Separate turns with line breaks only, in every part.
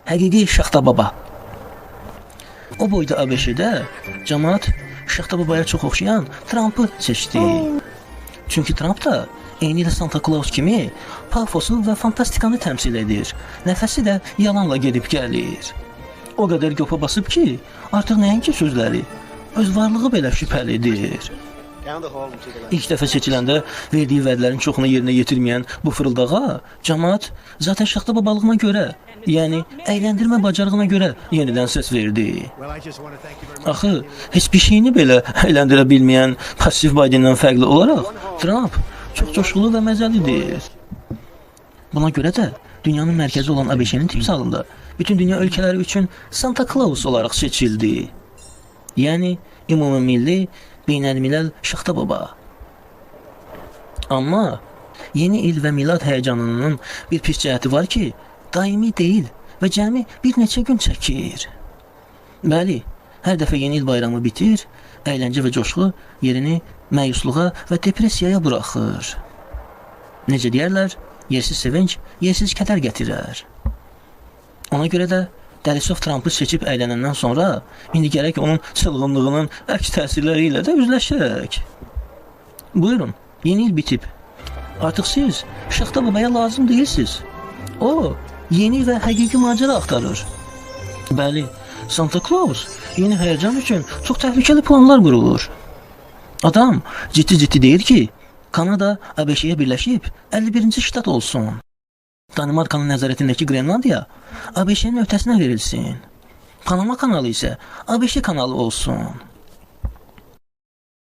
Həqiqi Şaxta Baba. O boyda ABŞ-də camaat Şaxta Babaya çox oxşayan Trampı seçdi. Çünki Tramp da eynilə Santa Claus kimi pafosu və fantastikanı təmsil edir. Nəfəsi də yalanla gedib gəlir. O qədər qopa basıb ki, artıq nəinki sözləri, öz varlığı belə şübhəlidir. İlk dəfə seçiləndə verdiyi vədlərin çoxunu yerinə yetirməyən bu fırıldağa camaat zaten Şaxta babalığına görə, yəni əyləndirmə bacarığına görə yenidən səs verdi. Axı heç bir şeyini belə əyləndirə bilməyən passiv Bidendən fərqli olaraq Tramp çox coşqulu və məzəlidir. Buna görə də dünyanın mərkəzi olan ABŞ-nin timsalında bütün dünya ölkələri üçün Santa Claus olaraq seçildi. Yəni ümumilli beynəlmiləl Şaxta Baba. Amma yeni il və milad həyəcanının bir pis cəhəti var ki, daimi deyil və cəmi bir neçə gün çəkir. Bəli, hər dəfə yeni il bayramı bitir, əyləncə və coşqu yerini məyusluğa və depressiyaya buraxır. Necə deyərlər, yersiz sevinc, yersiz kədər gətirər. Ona görə də Dəlisov Trampı seçib əylənəndən sonra indi gərək onun çılğınlığının əks təsirləri ilə də üzləşək. Buyurun, yeni il bitib. Artıq siz Şaxta Babaya lazım deyilsiz. O, yeni və həqiqi macəra axtarır. Bəli, Santa Claus yeni həyəcan üçün çox təhlükəli planlar qurulur. Adam ciddi-ciddi deyir ki, Kanada ABŞ-yə birləşib 51-ci ştat olsun. Danimarkanın nəzarətindəki Qrenlandiya ABŞ-nin öhdəsinə verilsin. Panama kanalı isə ABŞ kanalı olsun.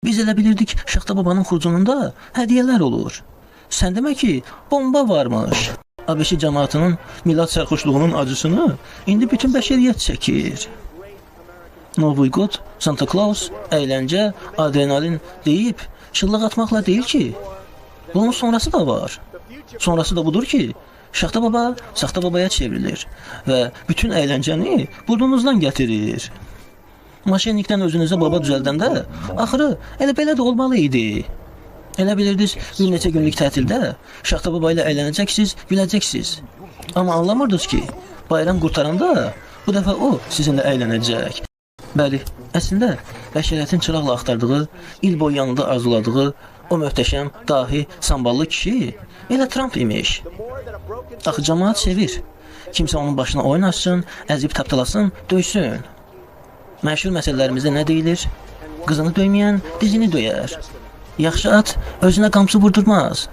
Biz elə bilirdik Şaxta Babanın xurcununda hədiyyələr olur. Sən demə ki, bomba varmış. ABŞ cəmaatının milad sərxoşluğunun acısını indi bütün bəşəriyyət çəkir. Novi God, Santa Claus, əyləncə, adrenalin deyib çıllaq atmaqla deyil ki, bunun sonrası da var. Sonrası da budur ki, Şaxta Baba Saxta Babaya çevrilir və bütün əyləncəni burnunuzdan gətirir. Maşinlikdən özünüzə baba düzəldəndə axırı elə belə də olmalı idi. Elə bilirdiniz bir neçə günlük tətildə Şaxta Baba ilə əylənəcəksiniz, güləcəksiniz. Amma anlamırdınız ki, bayram qurtaranda bu dəfə o sizinlə əylənəcək. Bəli, əslində bəşəriyyətin çıraqla axtardığı, il boyu yanında arzuladığı o möhtəşəm, dahi, samballı kişi elə Tramp imiş. Axı camaat sevir. Kimsə onun başına oyun açsın, əzib tapdalasın, döysün. Məşhur məsələlərimizdə nə deyilir? Qızını döyməyən dizini döyər. Yaxşı at özünə qamçı vurdurmaz.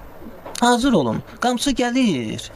Hazır olun, qamçı gəlir.